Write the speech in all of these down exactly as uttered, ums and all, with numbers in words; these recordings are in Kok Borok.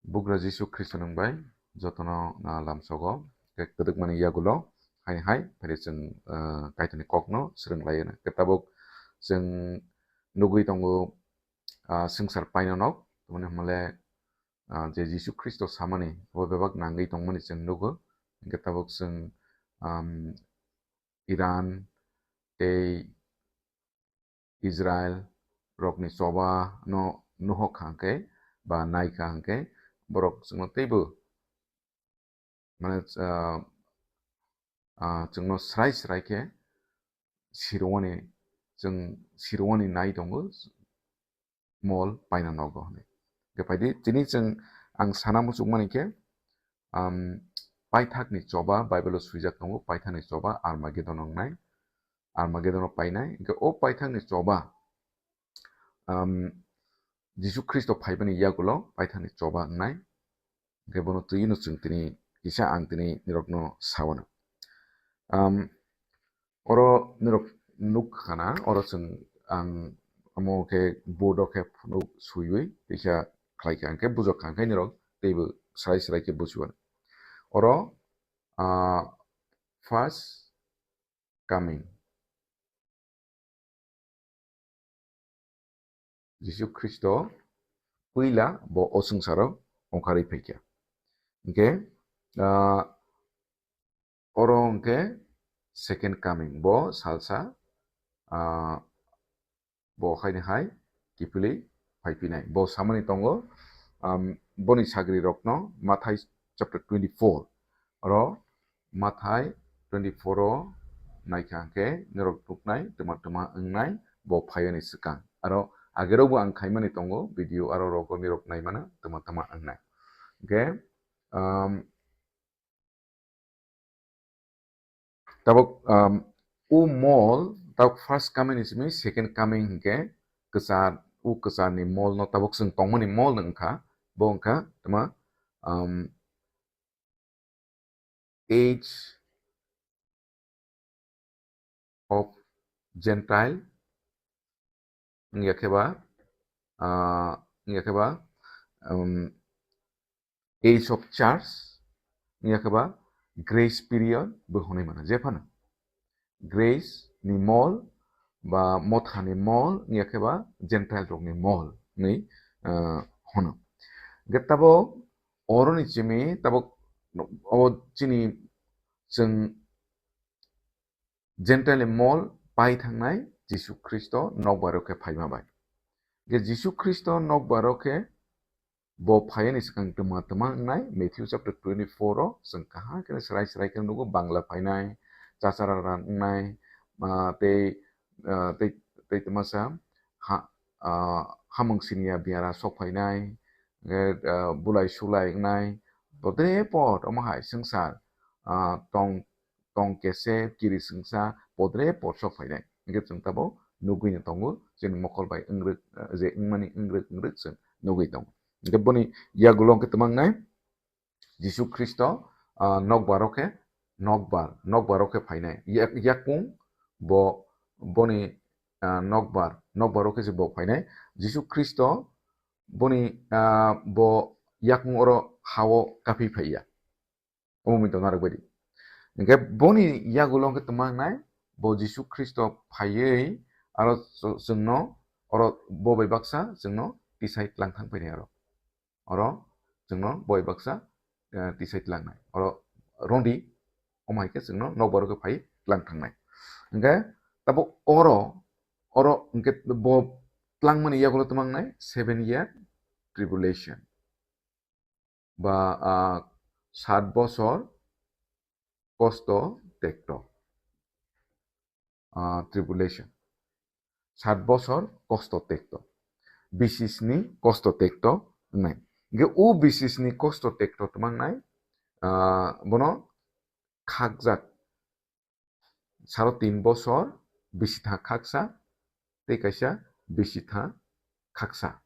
Bugra Jisu Khristo nwng bai jotono na lamsogo, tei kwdwkmani yagulo hai hai phaidi chwng, ah, Kaitorni kokno swrwng laio. Khe tabuk chwng nugwi tongo, ah, swngchar painanok, tamoni hwnmale, ah, je Jisu Khristo samani abo bebak nangwi tongmani chwng nugo. Hwnkhe tabuk chwng, um, Iran tei Israel rokni choba no nuhok kha hwnkhe ba nai kha hwnkhe borok chwngno teibo, mane, ah, ah, chwngno srai srai khe sirwani, chwng sirwani nai tongo mol paina nogo hwnwi. Hwnkhe phaidi, tini chwng ang sana muchungmani khe, um, paithakni choba Bible-o swijak tongo, paithakni choba Armageddon wngnai, Armageddon-o painai. Hwnkhe o paithakni choba, um, Jisu Khristo phaibani yagulo paithakni choba wngnai. Hwnkhe bono twiwi no chwng tini kisa ang tini nirokno sawano. Um, oro nirok nuk khana, oro chwng ang omo khe board-o khe phunuk swiwi teisa khlai kha, hwnkhe bujok kha, hwnkhe nirok teibo srai srai khe bujiwano. Oro, ah, first coming. Jisu Khristo puila bo o swngcharo ongkharwi phaikha. Hwnkhe, ah, oro hwnkhe second coming, bo salsa, ah, bo haini hai kiphilwi phaiphinai. Bo samani tongo, um, boni sagrirokno Mathai chapter twenty-four oro Mathai twenty-four o naikha hwnkhe norok nuknai twma twma wngnai bo phaiyani swkang. Aro agerokbo ang khaimani tongo video, aro rogo norok naimano twma twma wngnai. Hwnkhe, um, tabuk, um, o mol, tabuk first coming ni simi second coming hwnkhe kwchar, o kwcharni mol no tabuk chwng tongmani mol no wngkha, bo wngkha twma, um, age of Gentile, wngya khe ba, ah, wngya khe ba, um, age of church, wngya khe ba grace period bo hwnwi mano. Jephano grace ni mol ba motha ni mol, wngya khe ba Gentile rokni mol hwnwi, ah, hwno. Hwnkhe tabuk oroni simi tabuk o chini chwng Gentile ni mol pai thangnai Jisu Khristo nokbar o khe phaima bai. Hwnkhe Jisu Khristo nokbar o khe bo phaiyani swkang twma twma wngnai, Matthew chapter twenty-four o chwng kaham khe srai srai khe nugo, bangla phainai, chachara ran wngnai, ah, tei, ah, tei, tei twmasa ha, ah, hamung siniya biyara sok phainai, hwnkhe, ah, bulai sulai wngnai, bodre pot omo hai swngchar, ah, tong tong kese kiri swngsa podre porsok phainai. Hwnkhe chwng tabuk nugwi no tongo, chini mokol bai wngrwk, eh, je wngmani wngrwk wngrwk chwng nugwi tongo. Hwnkhe boni yagulo hwnkhe twma wngnai Jisu Khristo, ah, nokbar o khe, nokbar, nokbar o khe phainai. Yak-, yakung bo, boni, ah, nokbar, nokbar o khe se bo phainai. Jisu Khristo boni, ah, bo yakung oro ha o kaphi phaiya. Omo mui tongna rwk baidi. Hwnkhe boni yagulo hwnkhe twma wngnai, bo Jisu Khristo phaiwi aro chw-, chwngno oro bo bai baksa chwngno tisai tlang thang painai aro. Oro chwngno bo bai baksa, eh, tisai tlangnai. Oro rondi, omo hai khe chwngno nokbar o khe phai tlang thangnai. Hwnkhe tabuk oro, oro hwnkhe bo tlangmani yagulo twma wngnai seven year tribulation. Ba, ah, sat bosor kosto tekto, ah, tribulation. Sat bosor kosto tekto. Bisisni kosto tekto wngnai. Hwnkhe o bisisni kosto tekto twma wngnai, ah, bono khakjak saro tin bosor bisitha khaksa tei kaisa bisitha khaksa.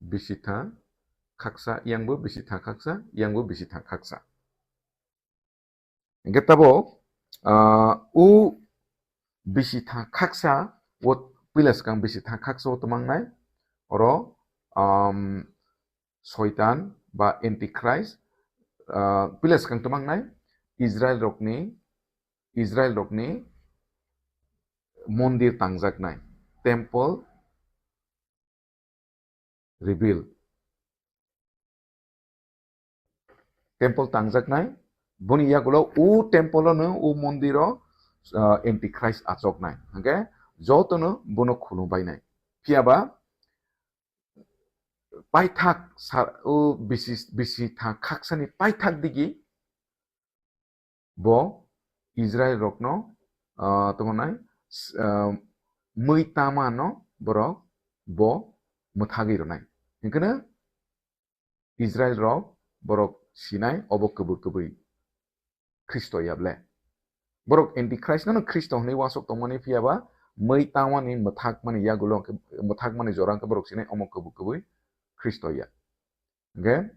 Bisitha khaksa, yangbo bisitha khaksa, yangbo bisitha khaksa. Hwnkhe tabuk, ah, o bisitha khaksa, o puila swkang bisitha khaksa o twma wngnai, oro, um, Soitan ba Antichrist, ah, pila swkang twmangnai Israel rokni, Israel rokni mondir tangjaknai, temple rebuild. Temple tangjaknai, boni yagulo o temple no, o mondiro, ah, Antichrist achoknai, hwnkhe jotono bono khulumbainai. Phiyaba paithak sa-, o bisi, bisi thang khaksani paithak digi bo Israel rokno, ah, tongmani, ah, mui tama no borok bo mwthagwi rwnai. Hwnkhe no Israel rok borok sinai obo kwbwi kwbwi Khristo ya ble. Borok Antichrist no Khristo hwnwi uansuk tongmani phiyaba mui tamani mwthakmani yagulo hwnkhe, mwthakmani jora hwnkhe borok sinai omo kwbwi kwbwi Khristo ya. Hwnkhe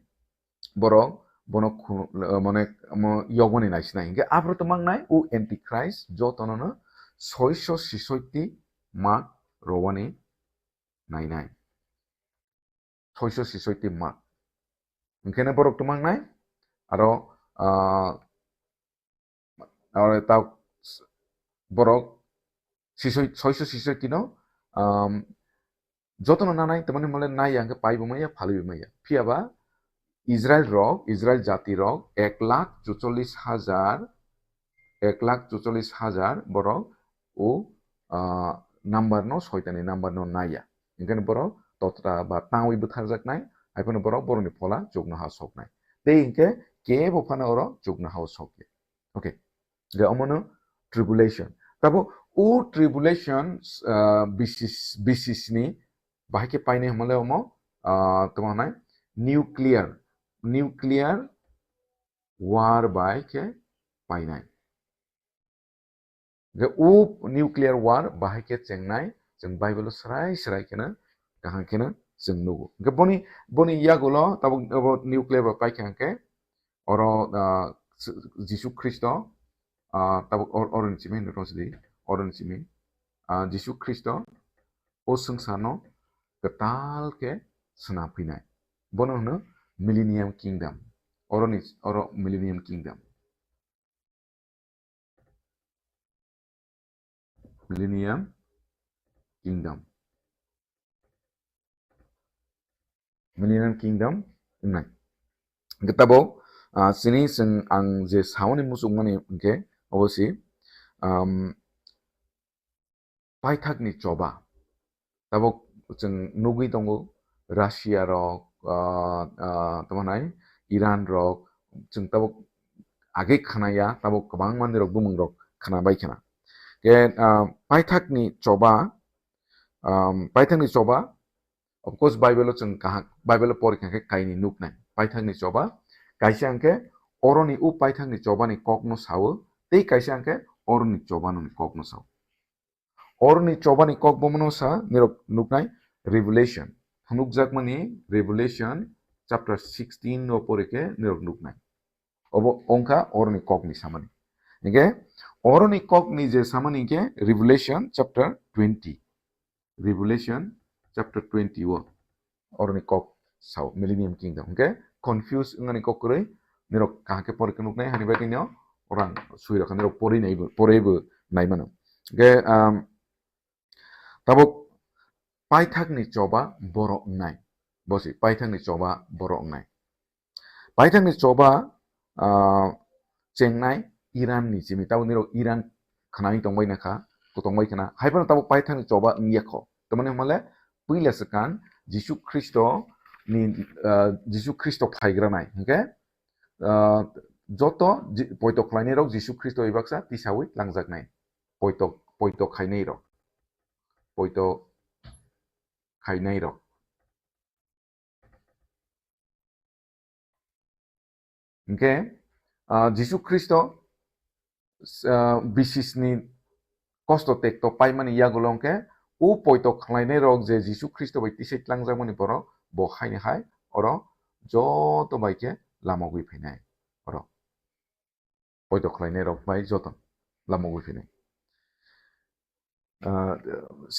borok bono khu-, mane, omo yokmani naisinai. Hwnkhe aphuru twmangnai o Antichrist jotono no soiso sisoiti mark rowani nainai. Soiso sisoiti mark. Hwnkhe no borok twmangnai aro, ah, aro ta borok sisoi-, soiso sisoiti no, um, jotono nanai, tamani mole nai ya hwnkhe pai bo maya, phalwi bo maya. Phiyaba Israel rok, Israel jati rok ek lakh chuchollis hajar, ek lakh chuchollis hajar borok o, ah, number no, Soitani number no nai ya. Hwnkhe no borok totra ba tangwi bwtharjaknai, hai phano borok borokni phola chuknoha soknai. Tei hwnkhe kebo phano oro chuknoha o sokya. Okay. Je omono tribulation. Tabo o tribulation, ah, bisis, bisis ni bahai khe painai hwnmale omo, ah, tamo hwnai nuclear, nuclear war bai khe painai. Je o nuclear war bahai khe chengnai, chwng Bible o srai srai kheno, kaham kheno chwng nugo. Hwnkhe boni, boni yagulo tabuk abo nuclear bai paikha hwnkhe, oro, ah, Jisu Khristo, ah, tabuk or-, oroni simi hinwi rwchadi, oroni simi, ah, Jisu Khristo o swngcharno kwtal khe swnam phinai. Bono hwno Millennium Kingdom. Oroni, oro Millennium Kingdom. Millennium Kingdom. Millennium Kingdom wngnai. Hwnkhe tabuk, ah, chini chwng ang je saoni muchungmani hwnkhe obo si, um, paithakni choba. Tabuk chwng nugwi tongo Russia rok, ah, ah, tamo hwnai Iran rok, chwng tabuk age khwnaya, tabuk kwbangma nirok bumung rok khwnabai khwna. Ke, ah, paithakni choba, um, paithakni choba, of course, Bible o chwng kaham, Bible o pori kha khe kainwi nuknai. Paithakni choba, kaisa hwnkhe oroni o paithakni chobani kokno sao, tei kaisa hwnkhe oroni chobanoni kokno sao. Oroni chobani kok bomono sa nirok nuknai Revelation. Phunukjakmani Revelation chapter sixteen o pori khe nirok nuknai. Obo ongkha oroni kokni samani. Hingke oroni kokni je samani hingke Revelation chapter twenty. Revelation chapter twenty o oroni kok sao, Millennium Kingdom. Hingke confuse wngani kok kwrwi, nirok kaham khe pori khe nuknai, hani bagwi no orang sui rok nirok pori nai bo, pori bo nai mano. Hingke, um, tabuk paithakni choba borok wngnai. Bosi paithakni choba borok wngnai. Paithakni choba, ah, chengnai Iran ni simi, tabuk nirok Iran khwnai tongbai nakha, kutongbai khna. Hai phano tabuk paithakni choba wngya kho. Tamani hwnmale puila swkang Jisu Khristo ni, ah, Jisu Khristo phaigra nai. Hingke, ah, joto ji-, poito khlainai rok Jisu Khristo bai baksa tisaui langjaknai. Poito, poito khainai rok. Poito khainai rok. Hingke, ah, Jisu Khristo, ah, bisisni kosto tekto paimani yagulo hingke, o poito khlainai rok je Jisu Khristo bai tisai tlangjakmani borok, bo haini hai oro joto bai khe lamogwi phainai. Oro poito khlainai rok bai joto lamogwi phainai. Ah,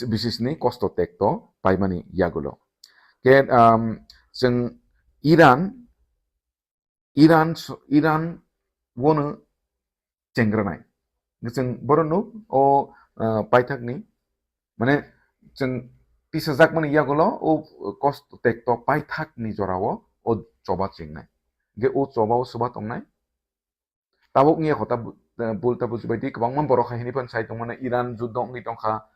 bisisni kosto tekto paimani yagulo. Ke, um, chwng Iran, Iran s-, Iran wono chengranai. Chwng boro nuk o, uh, paithakni, mane chwng tisajakmani yagulo o kosto tekto paithakni jorao o choba chengnai. Ge o choba o swba tongnai. Tabuk wngya kho ta bu-, eh, bul ta bujibaidi kwbangma borok hai hwnwi phano sai tongmani Iran juddo wngwi tongkha.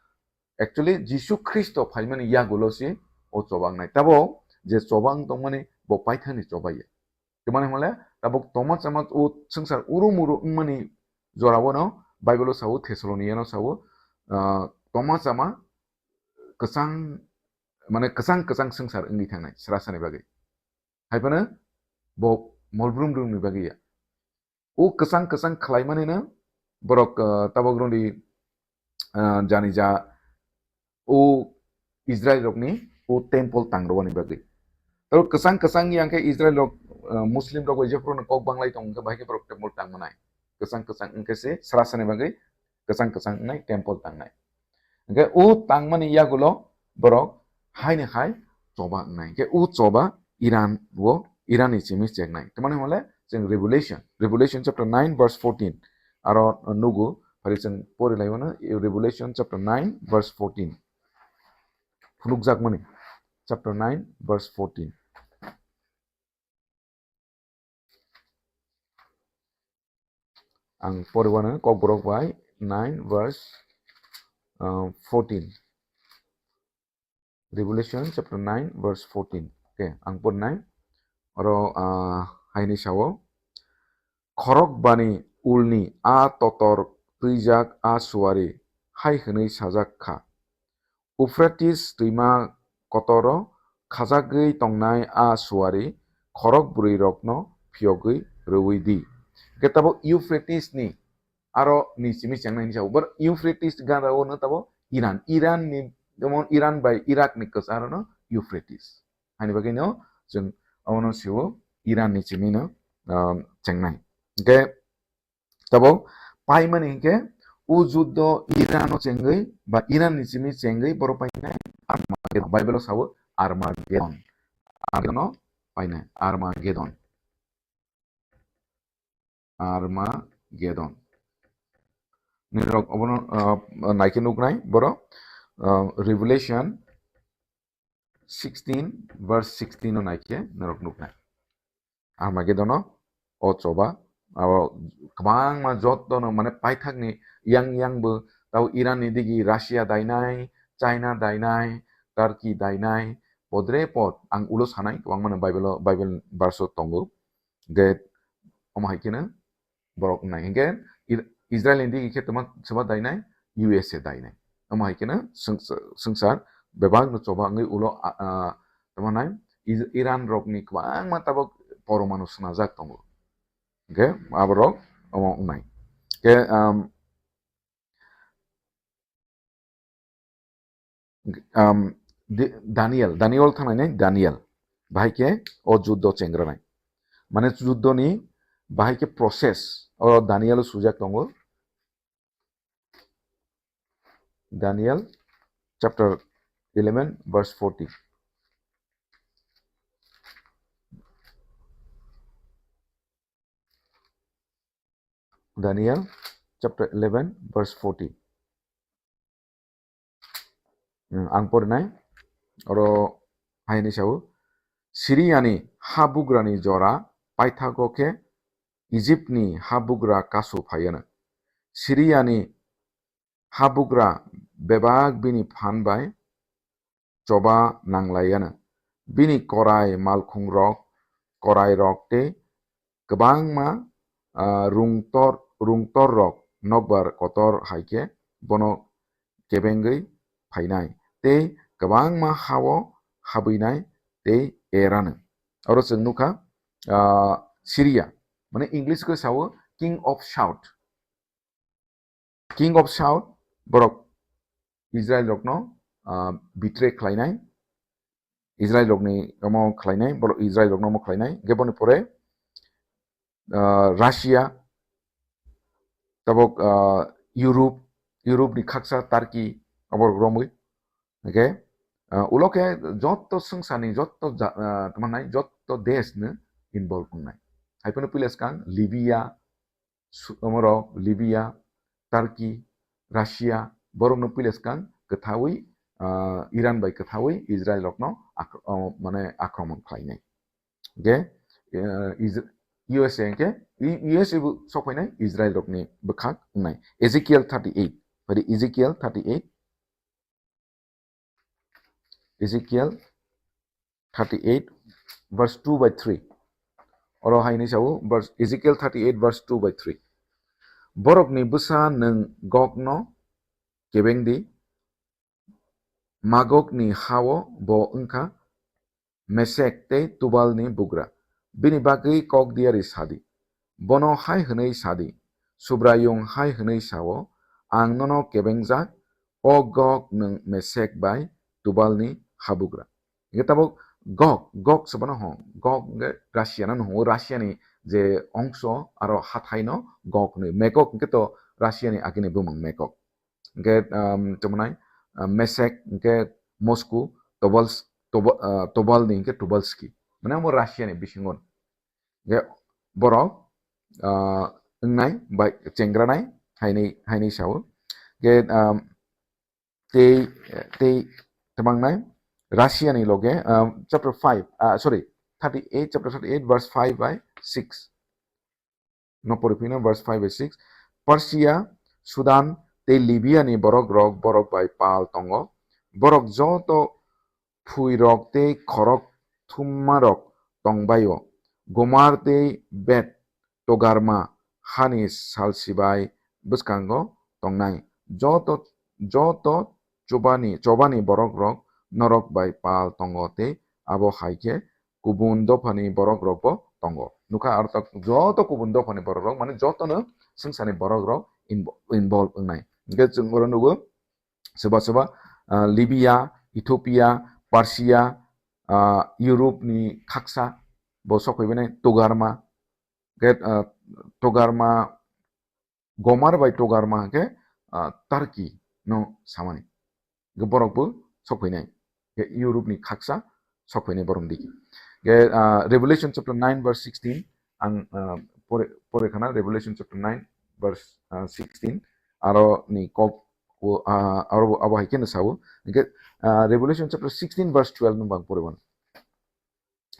Actually, Jisu Khristo phaimani yagulo se o choba wngnai. Tabuk je choba wng tongmani bo paithakni choba ya. Twmani hwnle tabuk tongma chama o swngchar uru muru wngmani jorao no Bible o sao, Thessalonian o sao, ah, tongma chama kwchang, mane kwchang kwchang swngchar wngwi thangnai srasani bagwi. Hai phano bo molbrum brumni bagwi ya. O kwchang kwchang khlaimanino borok, ah, tabuk rwngdi, ah, jani ja o Israel rokni o temple tang rwani bagwi. Tabo kwchang kwchang yang khe Israel rok, ah, Muslim rok bai jephuru no kok banglai tong khe bahai khe borok temple tang manai. Kwchang kwchang wngkhe se srasani bagwi kwchang kwchang wngnai temple tangnai. Hingke o tangmani yagulo borok haini hai choba wngnai. Hingke o choba Iran o, Iran ni simi chengnai. Tamani hwnle chwng Revelation, Revelation chapter nine verse fourteen. Aro nugo, phari chwng pori lai mano, Revelation chapter nine verse fourteen. Phunukjakmani chapter nine verse fourteen. Ang poriwano Kokborok bai nine verse, uh, fourteen. Revelation chapter nine verse fourteen. Okay, ang porinai. Oro, uh, haini sao, "Khorok bani ulni a totor twijak a suari hai hwnwi sajak kha, 'Euphrates twima kotoro khajagwi tongnai a suari khorok bwrwirokno phiyogwi rwui di.'" Hwnkhe tabuk Euphrates ni aro ni simi chengnai hinwi sao. Bor Euphrates gana o no tabuk Iran. Iran ni, jemon Iran bai Iraq ni kwcharo no Euphrates. Haini bagwi no chwng omono sio Iran ni simi no, um, chengnai. Hwnkhe Tabuk paimani hinkhe o juddo Iran o chengwi ba Iran ni simi chengwi borok painai Armageddon. Bible o sao Armageddon. Armageddon o painai Armageddon. Armageddon. Nirok obono, uh, naikhe nuknai borok, uh, Revelation sixteen verse sixteen o naikhe norok nuknai. Armageddon o, o choba, abo kwbangma jotono mane paithakni yang yang bo tabo Iran ni digi Russia dainai, China dainai, Turkey dainai, podre pod ang ulo sanai kwbangma no Bible o, Bible verse o tongo. Hwnkhe omo hai kheno borok wngnai. Hwnkhe Ir-, Israel ni digi khe tongma soba dainai, U S A dainai. Omo hai kheno swng-, swngchar bebak no choba wngwi ulo, a, a, tamo nai Is-, Iran rok ni kwbangma tabuk poromanu swnajak tongo. Hwnkhe aborok omo wngnai. Hwnkhe, um, um, Di-, Daniel, Daniel thangnai nai Daniel. Bahai khe o juddo chengranai. Mane juddo ni bahai khe process o Daniel o sujak tongo. Daniel chapter eleven verse forty. Daniel chapter eleven verse forty. Hmm, ang porinai, oro haini sao, "Siriani habugrani jora paithago khe Ijipni habugra kasu phaiano. Siriani habugra bebak bini phan bai choba nanglaiano. Bini korai malkhungrok, korairok tei kwbangma, ah, rungtor, rungtorrok nokbar kotor hai khe bono kebengwi phainai tei kwbangma ha-o habwinai tei erano." Oro chwng nukha, ah, Syria, mane English khe sao King of Shout. King of Shout, borok Israel rokno, ah, betray khlainai, Israel rokni omo khlainai, borok Israel rokno omo khlainai, hwnkhe boni pore, ah, Russia, tabuk, ah, Europe, Europe ni khaksa Turkey, oborok romwi, hwnkhe, Ah, ulo khe jotto swngcharni jotto ja-, ah, tamo nai jotto desh no involve wngnai. Hai phano puila swkang Libya, Su-, omorok Libya, Turkey, Russia, borokno puila swkang kwthaui, ah, Iran bai kwthaui Israel rokno ak-, oh, mane akromon khlainai. Ge, eh, Is-, U S A hwnkhe, U-, U S A bo sokphainai Israel rokni bwkhak wngnai. Ezekiel thirty-eight, bai Ezekiel thirty-eight, Ezekiel thirty-eight verse two by three. Oro hai hinwi sao, verse, Ezekiel thirty-eight verse two by three. Borokni bwsa nwng Gogno kebeng di, Magogni ha-o bo wngkha Mesek tei Tubalni bugra. Bini bagwi kok diari sadi. Bono hai hwnwi sadi, Subraiyung hai hwnwi sao, "Ang nono kebengjak, o Gog nwng Mesek bai Tubalni habugra." Hingke tabuk Gog, Gog se bono hwn, Gog hingke Russia no hwn, Russia ni je ongso aro hathai no Gog hwnwi, Magog hingke to Russia ni agini bumung Magog. Hingke, um, tamo nai, uh, Mesek, hingke Moscow, Tobals-, Toba-, uh, Tobalni hingke Tobalski. Mane omo Russia ni bisingo. Hingke borok, uh, wngnai bai chengranai hainwi, hainwi sao. Hingke, um, tei, tei tebang nai Russia ni loge, um, chapter five, uh, sorry, thirty-eight, chapter thirty-eight, verse five by six. No pori phino verse five by six. Persia, Sudan tei Libya ni borok rok borok bai pal tongo. Borok joto phui rok tei khorok thumma rok tong bai-o. Gomar tei Bet Togarma hani salsibai bwskango tongnai. Joto, joto chobani, chobani borok rok norok bai pal tongo tei abo hai khe kubun dophani borok rok bo tongo. Nukha aro tak joto kubun dophani borok rok, mane joto no swngcharni borok rok invo-, involve wngnai. Hingke chwng oro nugo soba soba, ah, Libya, Ethiopia, Persia, ah, Europe ni khaksa bo sok phaibainai Togarma, hingke, ah, Togarma, Gomar bai Togarma hingke, ah, Turkey no samani. Hingke borok bo sok phainai. Hingke Europe ni khaksa sok phainai borok ni digi. Hingke, ah, Revelation chapter nine verse sixteen, ang, ah, pore, pore khana Revelation chapter nine verse, ah, sixteen, aro ni kok, o, ah, aro abo hai khe no sao. Hingke, ah, Revelation chapter sixteen verse twelve no bang pore mano.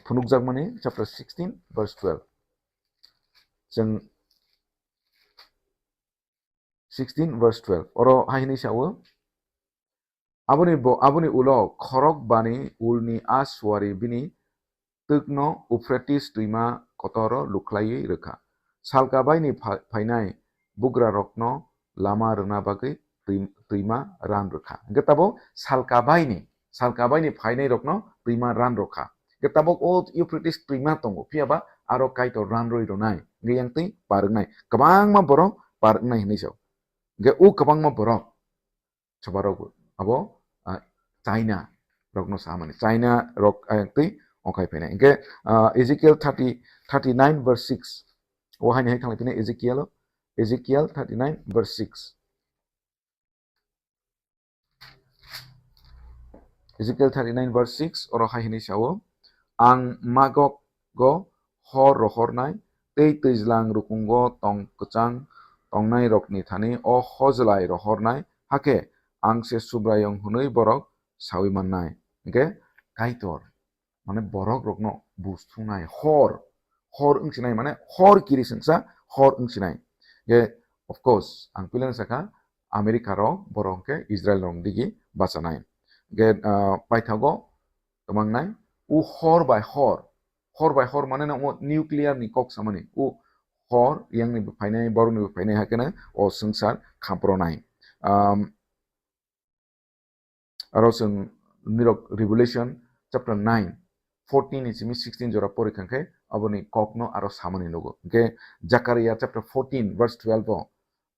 Phunukjakmani chapter sixteen verse twelve. Chwng sixteen verse twelve. Oro hai hinwi sao, "Aboni bo, aboni ulo khorok bani ulni a suari bini twkno Euphrates twima kotoro lukhlaiwi rwkha. Salka baini pha-, phainai bugrarokno lama rwna bagwi twi-, twima ran rwkha." Hingke tabuk salka baini, salka baini phainai rokno twima ran rwkha. Hingke tabuk o Euphrates twima tongo, phiya ba aro Kaitor ran rwi rwnai, hingke yang twi par wngnai. Kwbangma borok par wngnai hinwi sao. Hingke o kwbangma borok, choba rok bo abo, ah, China rokno samani. China rok ayang twi ongkhai phainai. Hingke, ah, Ezekiel thirty, thirty-nine verse six. O haini hai thanglai phino Ezekiel, Ezekiel thirty-nine verse six. Ezekiel thirty-nine verse six, oro hai hinwi sao, "Ang Magog go hor rohornai, tei twijlang rukungo tong kwchang tongnai rokni thani o hojlai rohornai, hakhe ang se Subraiyung hwnwi borok saui mannai." Hingke Kaitor mane borok rokno bus thungnai hor, hor wngsinai mane hor kiri sengsa hor wngsinai. Ye, of course, ang pileng saka America rok borok hwnkhe Israel rok digi bachanai. Hwnkhe, ah, paithago kwmangnai u hor bai hor, hor bai hor mane no nuclear ni kok samani u hor yang ni bo phainai, borok ni bo phainai, hakhe no o swngchar khampro nai. Um, Aro chwng nirok Revelation chapter nine, fourteen ni simi sixteen jora pori kha khe aboni kokno aro samani nugo. Hwnkhe Zakaria chapter fourteen verse twelve o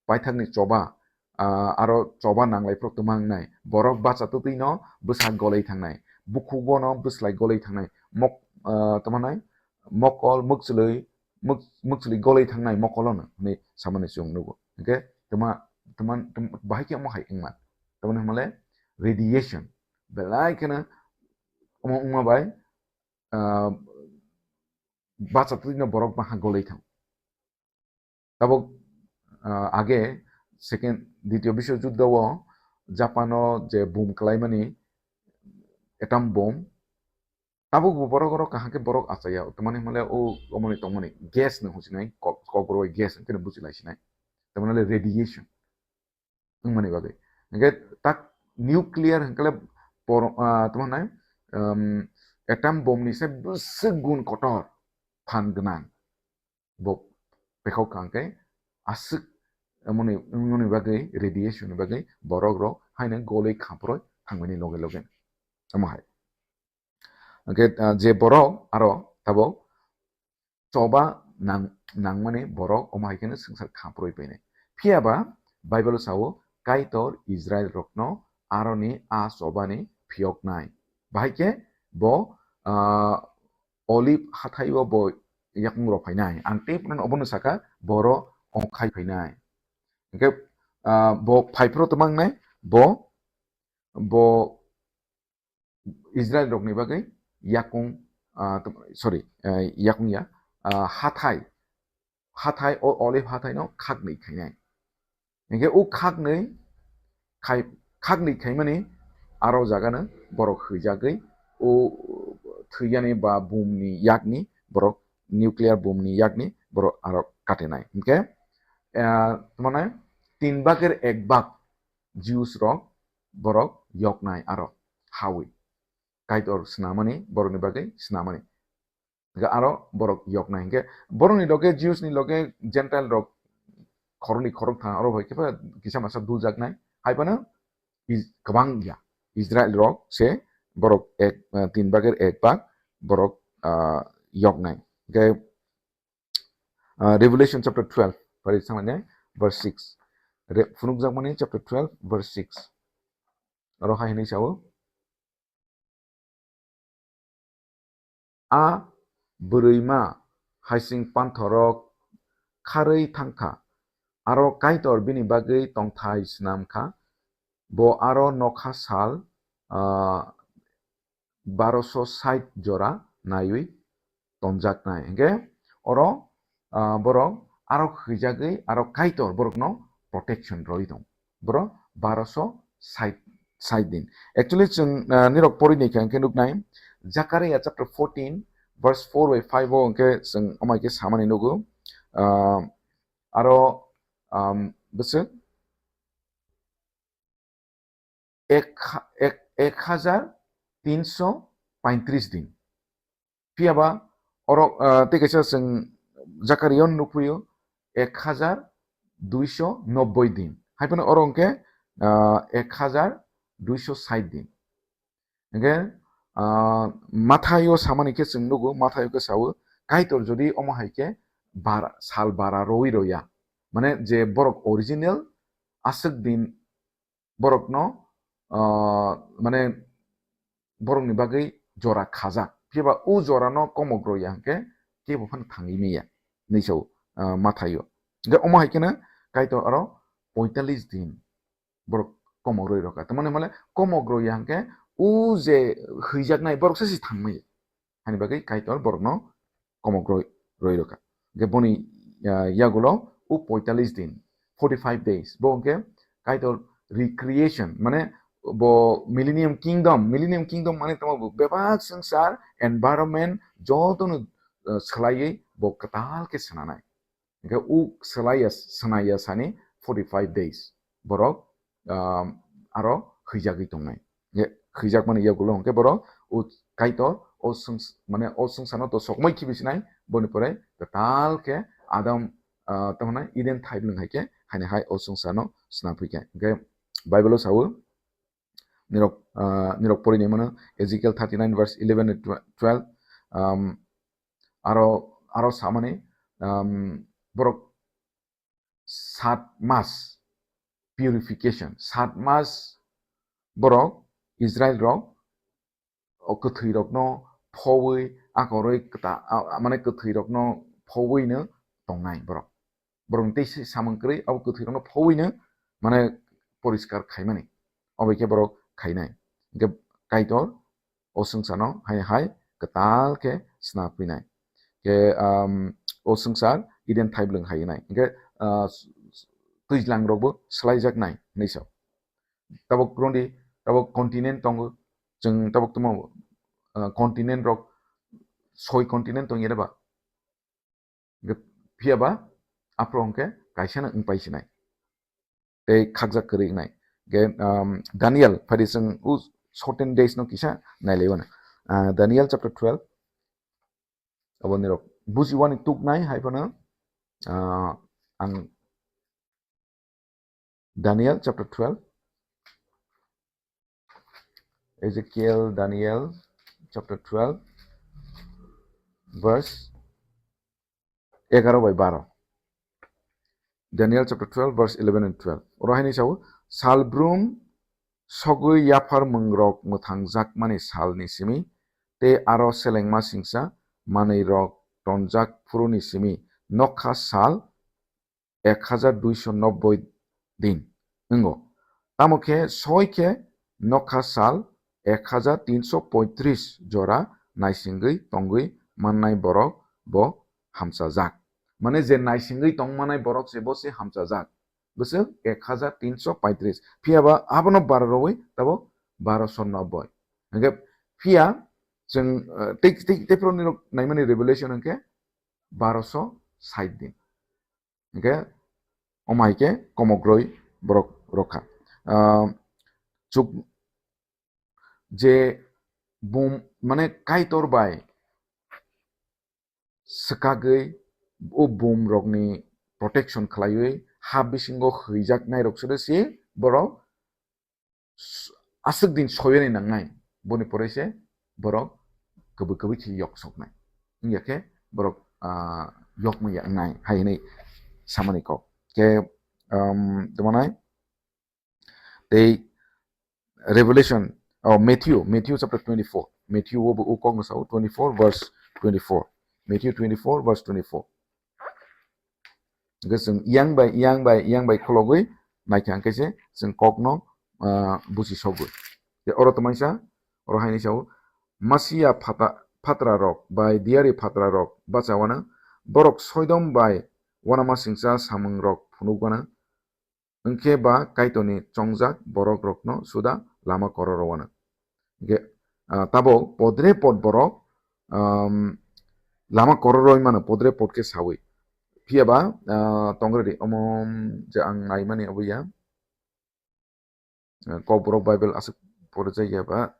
paithakni choba, ah, aro choba nanglai phuru twma wngnai. Borok bacha twtwi no bwsa golai thangnai. Bukhugo no bwslai golai thangnai. Mok-, ah, tamo nai mokol, mwkchwlwi, mwk-, mwkchwlwi golai thangnai mokolo no hinwi samani chwng nugo. Hwnkhe twma, twma, twma bahai khe omo hai wngma. Tamoni hwnmale radiation. belai kheno omo wngma bai, ah, bachatwino borok bahai golwi thang. Tabuk, ah, age second, Ditiyo Biswojuddo o Japan o je boom kwlaimani, atom bomb, tabuk bo borok oro kaham khe borok achaiya, tamani hwnle o omoni tongmani gas no hwnsinai, kok-, kokborok bai gas hwnkheno buchilai sinai, tamani hwnle radiation wngmani bagwi. Hwnkhe tak nuclear hwnkhe le por-, ah, tamo hwnai, um, atom bomb ni se bwswk gun kotor phan gwnang. Bo pekhok kha hwnkhe aswk moni, moni bagwi, radiation ni bagwi borok rok haino golwi khaproi thangmani loge loge. Omo hai. Hwnkhe, ah, je borok aro tabuk choba nang-, nangmani borok omo hai kheno swngchar khaproi painai. Phiya ba Bible o sao, Kaitor Israel rokno aroni a chobani phiyoknai. Bahai khe bo, ah, Olive hathai o bo yakung rok phainai. Ang tei phano obono saka, boro ongkhai phainai. Hwnkhe, ah, bo phaiphuru tongmangnai, bo, bo Israel rokni bagwi yakung, ah, sorry, eh, yakung ya, ah, hathai, hathai, o Olive hathai no khaknwi khainai. Hwnkhe o khaknwi khai-, khaknwi khaimani aro jagano borok hwijagwi o thwiyani ba boom ni yakni borok, nuclear boom ni yakni borok aro katinai. Hwnkhe, eh, tamo nai tin bagir ek bag Jews rok borok yoknai aro hawi. Kaitor snamani, borokni bagwi snamani. Hwnkhe aro borok yoknai. Hwnkhe borokni loge, Jews ni loge Gentile rok khoroknwi khoroktham aro bai khe kisa masa duljaknai. Hai phano Is-, kwbang ya. Israel rok se borok ek, eh, tin bagir ek bag borok, ah, yoknai. Hwnkhe, ah, Revelation chapter twelve, pari sanglai verse six. Re-, phunukjakmani chapter twelve, verse six. Aro hai hwnwi sao, "A bwrwima haising panthorok kharwi thang kha, aro Kaitor bini bagwi tongthai snam kha, bo aro nokha sal, ah, baroso sait jora naiwi tonjaknai." Hwnkhe oro, ah, borok aro khwijagwi aro Kaitor borokno protection rwi tong. Borok baroso sait, sait din. Actually, chwng, ah, nirok pori ni kha hwnkhe nuknai, Zakaria chapter fourteen, verse four bai five o hwnkhe chwng amai khe samani nugo. Ah, aro, um, bwswk ek ha-, ek, ek hajar tinso paintris din. Phiya ba oro, ah, tei kaisa chwng Zakaria o nukphio ek hajar duiso nobboi din. Hai phano oro hwnkhe, ah, ek hajar duiso sait din. Hwnkhe, ah, Mathaio samani khe chwng nugo, Mathaio khe sao, Kaitor jodi omo hai khe bara, sal bara rwi rwya, mane je borok original aswk din borokno, ah, mane borokni bagwi jora khajak, phiya ba o jorano komok rwya hwnkhe kebo phano thangwi manya hinwi sao, ah, Mathaio. Hwnkhe omo hai kheno Kaitor aro poitalis din borok komok rwi rwkha. Tamoni hwnle komok rwya hwnkhe o je hwijaknai borok se se thangmaya. Hani bagwi Kaitor borokno komok rwi, rwi rwkha. Hwnkhe boni, ah, yagulo o poitalis din, forty five days, bo hwnkhe Kaitor recreation, mane bo Millennium Kingdom, Millennium Kingdom mane tamo bo bebak swngchar, environment jotono, ah, swlaiwi bo kwtal khe swnanai. Hwnkhe o swlaiya, swnaiya sani forty five days borok, um, aro hwijagwi tongnai. Hwnkhe hwijakmani yagulo hwnkhe borok o Kaitor o swng-, mane o swngcharno to sokmai khibi sinai, boni pore kwtal khe Adam, ah, tamo hwnai Eden thaibwlwng hai khe haini hai o swngcharno swnam phi khe. Hwnkhe Bible o sao, nirok, ah, nirok pori ni mano Ezekiel thirty nine verse eleven and twelve, um, aro, aro samani, um, borok sat mas purification, sat mas borok Israel rok o kwthwi rokno phowi, akoroi kta-, a, a, mane kwthwi rokno phowino tongnai borok. Borok tei se samung kwrwi abo kwthwi rokno phowino mane poriskar khaimani. Obo khe borok khainai. Hwnkhe Kaitor o swngcharno hai hai kwtal khe sna phinai. Khe, um, o swngchar Eden thaibwlwng hai nai. Hingkhe, uh, s-, s-, twijlang rokbo swlaijaknai hinwi sa. Tabuk rwngdi, tabuk continent tongo. Chwng tabuk tamo, uh, continent rok soi continent tongya ba? Hingkhe phiya ba aphuru hingkhe kaisa no wngpai sinai. Tei khakjak kwrwi wngnai. Hingkhe, um, Daniel, phai di chwng u certain days no kisa nailaiwano. Ah, Daniel chapter twelve. Abo nirok bujiwani tuknai hai phano, ah, ang Daniel chapter twelve. Ezekiel, Daniel chapter twelve, verse egaro bai baro. Daniel chapter twelve, verse eleven and twelve. Oro haini sao, salbrum sogwi yaphar mwngrok mwthangjakmani salni simi, tei aro selengma singsa manwirok tonjak phuruni simi nokha sal ek hajar duiso nobboi din wngo. Tamo khe soi khe nokha sal ek hajar tinso poitris jora naisingwi tongwi mannai borok bo hamchajak. Mane je naisingwi tongmanai borok se bo se hamchajak. Bwswk ek hajar tinso poitris. Phiya ba abono baro rwwi tabuk baroso nobboi. Hingkhe phiya chwng, eh, tei, tei, tei phuru nirok naimani Revelation hingkhe baroso sait din. Hingkhe omo hai khe komokroi borok rokha. Ah, chuk je bum, mane Kaitor bai swkagwi o bum rokni protection khlaiwi ha bisingo hwijak nai rok se si borok s-, aswk din soyani nangnai, boni pore se borok kwbwi kwbwi khe yok soknai. Wngya khe borok, ah, yok manya wngnai hai hwnwi samani kok. Khe, um, tamo nai tei Revelation, oh, Matthew, Matthew chapter twenty-four. Matthew o, o kok no sao, twenty-four verse twenty-four. Matthew twenty-four verse twenty-four. Hingkhe chwng yang bai, yang bai, yang bai khologwi naikha hingkhe se chwng kokno, ah, buchi sogwi. Tei oro twmaisa, oro haini sao, Masia phata-, phatra rok bai diyari phatra rok bacha wano, borok soidom bai wanama singcha samung rok phunuk wano, wngkhe ba Kaitorni chongjak borok rokno suda lama kororo wano. Hingkhe, ah, tabuk podre pod borok, um, lama kororo wngmano podre pod khe sawi. Phiya ba, ah, tongre di, omo je ang naimani obo ya. Ah, Kokborok Bible aswk porjak ya ba,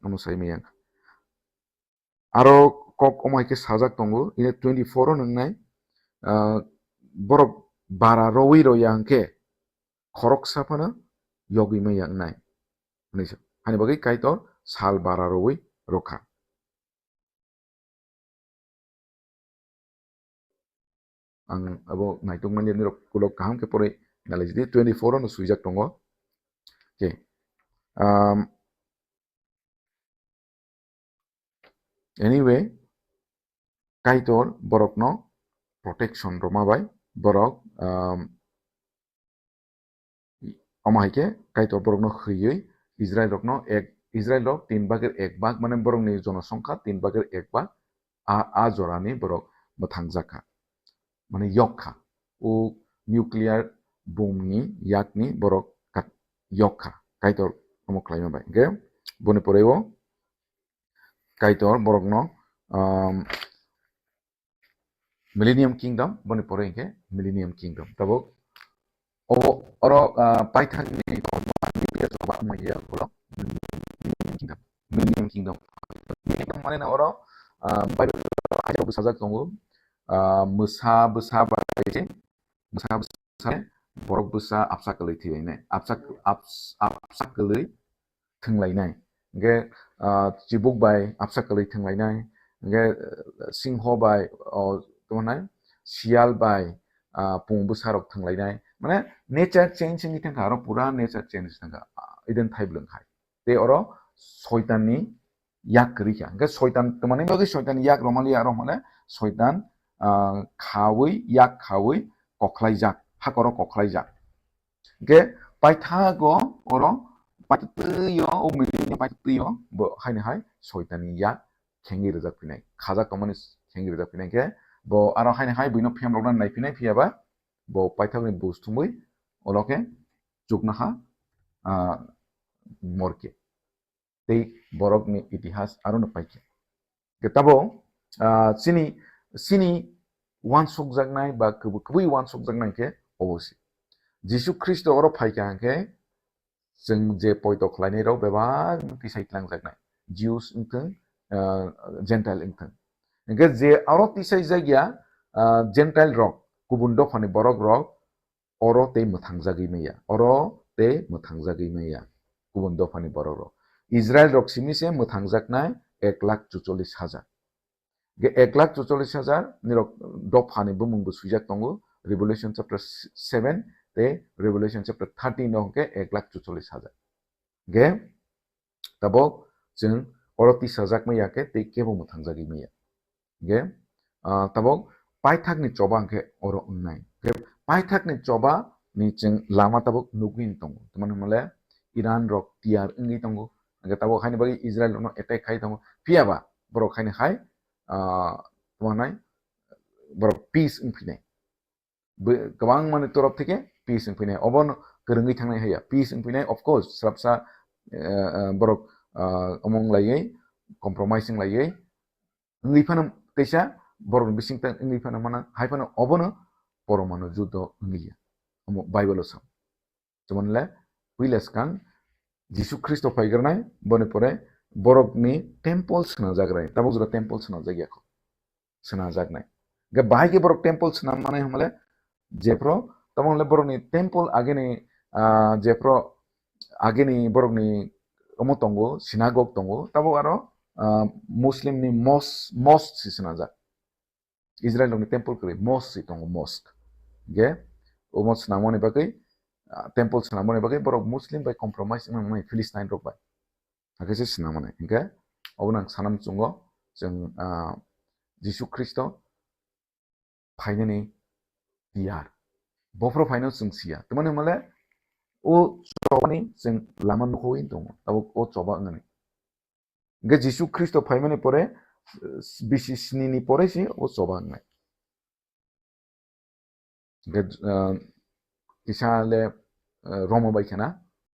omo sai maya. Aro kok omo hai khe sajak tongo, ine twenty-four o nwngnai, ah, borok bara rowi roya hwnkhe khoroksa phano yogwi maya wngnai. Hwnwi sa-, hani bagwi Kaitor sal bara rowi rokha. Ang abo naituk mani nirok kulok kaham khe poroi nalaijidi, twenty-four ono swijak tongo. Okay. Um, anyway, Kaitor borokno protection rwma bai borok, um, omo hai khe Kaitor borokno hwiwi Israel rokno ek, Israel rok tin bagir ek bag, mane borokni jonosongkha tin bagir ek bag, a, a jorani borok mwthangjakha, mane yokkha. O nuclear bomb ni yakni borok kat-, yokkha. Kaitor omo khlaima bai. Hingkhe boni poreo Kaitor borokno, um, Millennium Kingdom, boni pore hingkhe Millennium Kingdom. Tabuk o, oro, ah, paithakni Millennium Kingdom. Millennium Kingdom. Millennium Kingdom mane na oro, ah, Bible o sajak tongo, ah, mwsa bwsa bai, mwsa bwsa, borok bwsa absa kwlwi thwilainai. Absa, abs-, absa kwlwi thwnglainai. Hingkhe, ah, chibuk bai absa kwlwi thwnglainai. Hingkhe, ah, singho bai, o, tamo nai, siyal bai, ah, pung bwsa rok thwnglainai. Mane nature change wngwi thangkha, aro pura nature change thangkha. Ah, Eden thaibwlwng hai. Tei oro soitanni yak kwrwi kha. Hingkhe soitan, tamo nai bagwi soitanni yak romali yak rok mane soitan, ah, khawi, yak khawi kokhlaijak, hakoro kokhlaijak. Hingkhe paithago oro paithago o Millennium Twi o bo haini hai soitani yak khengwi rijak phinai, khajak tongmani khengwi rijak phinai khe bo aro haini hai buino phiyam rokna nai phinai, phiyaba bo paithakni bus thumwi olo khe chukna ha, ah, morke. Tei borokni itihas arono paikha. Khe tabo, ah, chini, chini uansukjaknai ba kwbwi, kwbwi uansukjaknai khe obo se. Jisu Khristo oro phaikha hwnkhe chwng je poito khlainai rok bebak tisai tlangjaknai. Jews wngthwng, ah, Gentile wngthwng. Hwnkhe je aro tisai jakya, ah, Gentile rok, kubun dophani borok rok, oro tei mwthangjagwi maya, oro tei mwthangjagwi maya, kubun dophani borok rok. Israel rok simi se mwthangjaknai ek lakh chuchollis hajar. Ge ek lakh chuchollis hajar nirok dophani bumung bo swijak tongo, Revelation chapter seven tei Revelation chapter thirteen no hwnkhe ek lakh chuchollis hajar. Ge tabok chwng oro tisajak maya khe tei kebo mwthangjagwi maya. Ge, ah, tabok paithakni choba hwnkhe oro wngnai. Ge paithakni choba ni chwng lama tabok nugwi tongo. Tamani hwnmale Iran rok tiyar wngwi tongo. Hwnkhe tabok haini bagwi Israel rokno attack khai tongo. Phiyaba borok haini hai, ah, tamo hwnai borok peace wngphinai. Bw-, kwbangmani torop theke peace wngphinai. Obono kwrwngwi thangnai haiya. Peace wngphinai, of course, srapsa, eh, eh, borok, ah, omong laiwi, compromising laiwi, wngwi phano teisa borokni bisingtwi wngwi phano mana, hai phano obono poromanu judo wngya. Omo Bible-o sa. Chwng le puila swkang Jisu Khristo phaigrwnai, boni pore borokni temple swnamjaknai. Tabuk jora temple swnamjakya kho. Swnamjaknai. Ge bahai khe borok temple swnam manai hwnmale jephro, tabuk le borokni temple ageni, ah, jephro ageni borokni omo tongo, synagogue tongo, tabuk aro, ah, Muslimni mos-, mosque se swnamjak. Israel rokni temple kwrwi mosque se tongo, mosque. Ge, omo swnamoni bagwi, ah, temple swnamoni bagwi borok Muslim bai compromise wngmani Philistine rok bai. Hakhe se swnamani. Hinkhe, obo nang sanam chungo, chwng, ah, Jisu Khristo phainani tiyar. Bophro phaino chwng siya. Tamani hwnmale, o chobani chwng lama nukho wng tongo. Tabuk o choba wngani. Hingke Jisu Khristo phaimani pore, eh, bisi sini ni pore se o choba wngnai. Hingke, eh, kisa le, eh, Roma bai khena,